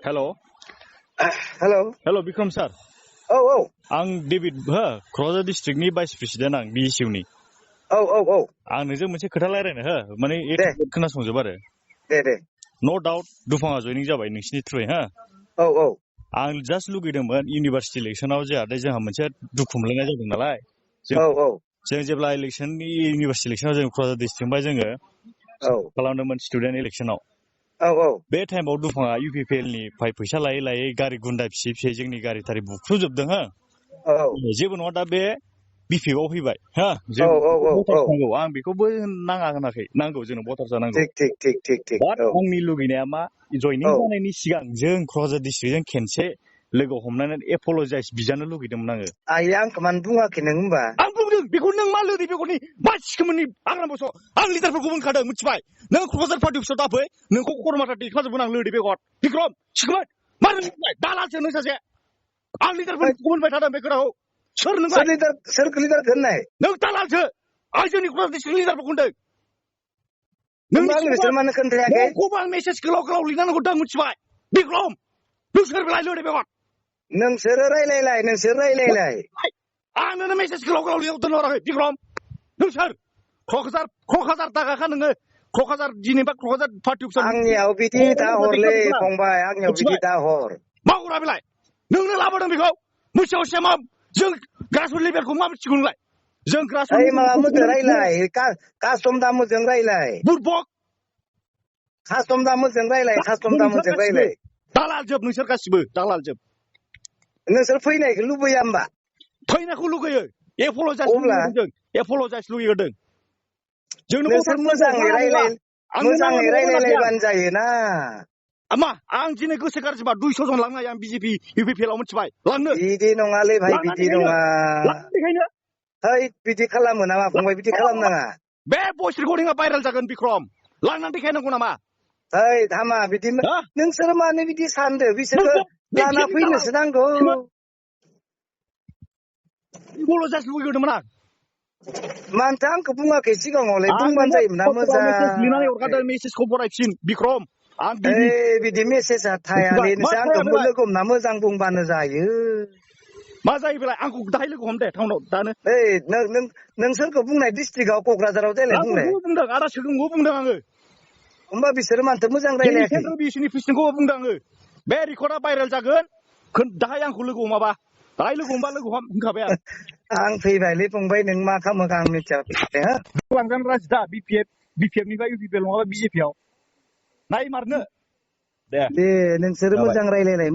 Hello. Hello. Hello, Bikram sir. Oh. Ang David ha, Chrysler District ni Vice President ang BSU ni. Oh. Ang नोंजों मोनसे खोथा रायलायनो हो माने खोनासंजोब आरो दे नो डाउट दुफाङा जयनिं जाबाय नोंसिनि थ्रुयै हा औ आं जास्ट लुगैदोंमोन इउनिभार्सिटि इलेक्सनाव जोंहा मोनसे दुखु मोनलायनाय जादों नालाय जों जेब्ला इलेक्सननि इउनिभार्सिटि इलेक्सनाव जों क'क्राझार डिस्ट्रिक्टनिफ्राय जोङो खालामदोंमोन स्टुडेन्ट इलेक्सनाव बे टाइमाव दुफाङा UPPL निफ्राय फैसा लायै गारि गुन्दा फिसा जोंनि गारि थारि बुख्रुजोबदों हा जेबो नङा दा बे बिपिएफआव फैबाय हा जों भटार्स नांगौ आं बेखौबो नाङा होनाखै नांगौ जोंनो भटार्स जानांगौ थिक बाट आंनि लुगैनाया मा जयनिं जानायनि सिगां जों क'क्राझार डिस्ट्रिक्टजों खेनसे लोगो हमनानै एपलजाइज बिजानो लुगैदोंमोन आङो आंखौ मानो बुङाखै नों होमबा आं बुंदों बेखौ नों मा लोगो बेखौनि मा सिखोमोननि आग्राम बस आं लिडारफोरखौ बुंखादों मिथिबाय नों क'क्राझार पार्टी अफिसाव दाफै नोंखौ खरमाथा देखाजोबगोन आं लोगो बेगत बिक्रम सिखोमोन मानो मिथिबाय दालालसो नों सासे आं लिडारफोरखौ बुंबाय थादों बे खोथाखौ सोर लिडार होननाय नों दालालसो आं जोंनि क'क्राझार डिस्ट्रिक्ट लिडारफोरखौ होनदों नों बिसोर मानो खोन्थायाखै नोंखौबो आं मेसेज गोलाव लिरनांगौ दां मिथिबाय बिक्रम नों सोर बेलाय लोगो बेगत नोंसोरो रायलायलाय आंनो मेसेज गोलाव दोनहराखै बिक्रम नों सोर क'क्राझार दागाखा नोङो क'क्राझार जेनेबा क'क्राझार पार्टी अफिसाव आंनियाव बिदि दाहरलै फंबाय आंनियाव बिदि दाहर मावग्रा बेलाय नोंनो लाबोदों बेखौ मोनसेयाव सेमा जों ग्रासरुट लेभेलखौ मा मिथिगौ नोंलाय जों ग्रासरुट माबा मोजां रायलाय कास्टम दामोजों रायलाय बुरबक कास्टम दामोजों रायलाय दालाल जोब नोंसोर गासिबो दालाल जोब नोंसोर फैनायखौ लुबैया होमबा फैनायखौ लुगैयो एपलजाइस लुगैदों जोंनो नोंसोर मोजाङै रायलायलायबानो जायोना मा आं दिनै गोसो गाज्रिबा 200 जन लांनो हायो आं बिजेपि इउपिपिएल आव मिथिबाय लांनो बिदि नङालै भाइ बिदि नङा बिदि खालामो नामा फंबाय बिदि खालामनाङा बे भइस रेकर्डिंआ भाइरेल जागोन बिक्रम लांनानै देखायनांगौ नामा हामा बिदि नोंसोर मानो बिदि सानदो बिसोरखौ लाना फैनोसो नांगौ एपलजाइस लुगैदोंमोन आं मानोथो आंखौ बुङाखै सिगाङावलाय बुंबानो जायोमोन ना मोजां लिरनानै हरखादों मेसेजखौ फरायफिन बिक्रम आं बिदि मेसेजआ थायालै नोंसोर आंखौ लोगो हमना मोजां बुंबानो जायो मा जायो बेलाय आंखौ दाहाय लोगो हम दे टाउनाव दानो नोंसोरखौ बुंनाय डिस्ट्रिक्टआव क'क्राझाराव देलाय बुंलाय बुंदों आदा सोगोमखौ बुंदों आङो होमबा बिसोरो मानोथो मोजां रायलायाखै सेन्ट्रेल बिएससिनि प्रेसिडेन्टखौ बुंदों आङो बे रेकर्डआ भाइरेल जागोन दाहाय आंखौ लोगो हमाबा दाहाय लोगो हमबा लोगो हम होनखाबाय आं फैबायलै फंबाय नों मा खालामो आं मिथिया लांजानो राजि दा बिपिएफनिफ्राय इउपिपिएल नङाबा बिजेपिआव नायमारनो दे नोंसोरो मोजां रायलायलाय